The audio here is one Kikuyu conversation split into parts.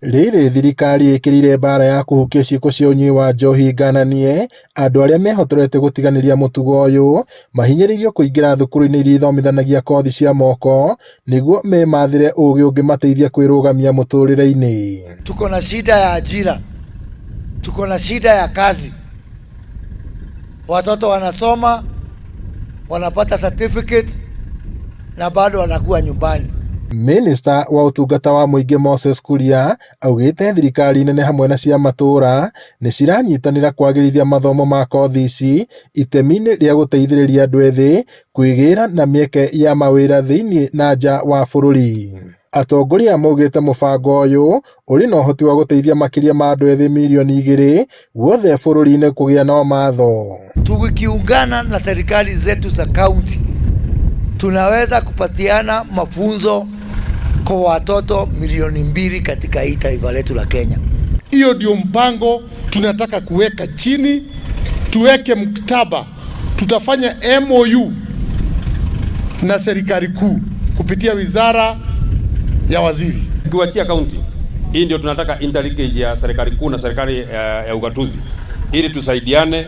Rĩrĩ thirikari ĩkĩrĩire mbara ya kũhukia ciĩko cia ũnyui wa njohi ngananie, andũ arĩa mehotorete gũtiganĩria mũtugo ũyũ mahinyĩrĩirio kũingĩra thukuru-inĩ iria ithomithanagia kothi cia moko nĩguo memathĩre ũgĩ ũngĩmateithia kwĩrũgamia mũtũrĩre-inĩ. Tuko na shida ya ajira, tuko na shida ya kazi. Watoto wanasoma wanapata certificate na bado wanakuwa nyumbani. Minista wa ũtungata wa mũingĩ Moses Kuria augĩte thirikari nene hamwe na cia matũra nĩ ciranyitanĩra kwagĩrithia mathomo ma kothi ici itemi-inĩ rĩa gũteithĩrĩria andũ ethĩ kwĩgĩra na mĩeke ya mawĩra thĩinĩ na nja wa bũrũri. Atongoria maugĩte mũbango ũyũ ũrĩ na ũhoti wa gũteithia makĩria ma andũ ethĩ mirioni 2 guothe bũrũri-inĩ kũgĩa na ũmatho. Tukiungana na serikali zetu za kaunti tunaweza kupatiana mafunzo kwa watoto milioni 2 katika hii taifa letu la Kenya. Hiyo ndio mpango tunataka kuweka chini, tuweke mkataba, tutafanya MOU na serikali kuu kupitia wizara ya waziri. Tukiwachia kaunti hii, ndio tunataka interlinkage ya serikali kuu na serikali ya ugatuzi ili tusaidiane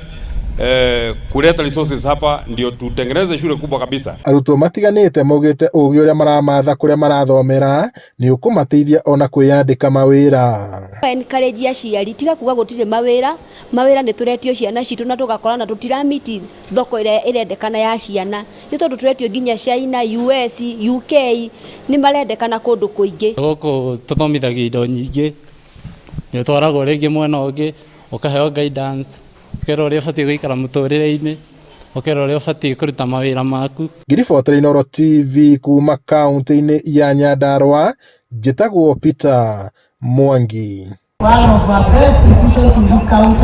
kuleta resources hapa, ndio tutengeneze shule kubwa kabisa. Arutwo matiganĩte maugĩte ũgĩ ũrĩa maramatha kũrĩa marathomera nĩ ũkũmateithia ona kwĩyandĩka mawĩra. Encourage aciari tiga kuga gũtirĩ mawĩra. Mawĩra nĩ tũretio ciana citũ na tũgakora na tũtiramiti thoko ĩrĩa ĩrendekana ya ciana, nĩ tondũ tũretio nginya China, US, UK, nĩ marendekana kũndũ kũingĩ. Gũkũ tũthomithagio indo nyingĩ, nĩ ũtwaragwo rĩngĩ mwena ũngĩ ũkaheo guidance, ũkerwo ũrĩa ũbatiĩ gũikara mũtũrĩre-inĩ, ũkerwo ũrĩa ũbatiĩ kũruta mawĩra maku. Ngĩribotera Inooro TV kuma kaunti-inĩ ya Nyandarua, njĩtagwo Peter Mwangi. One of our best institutions in this county.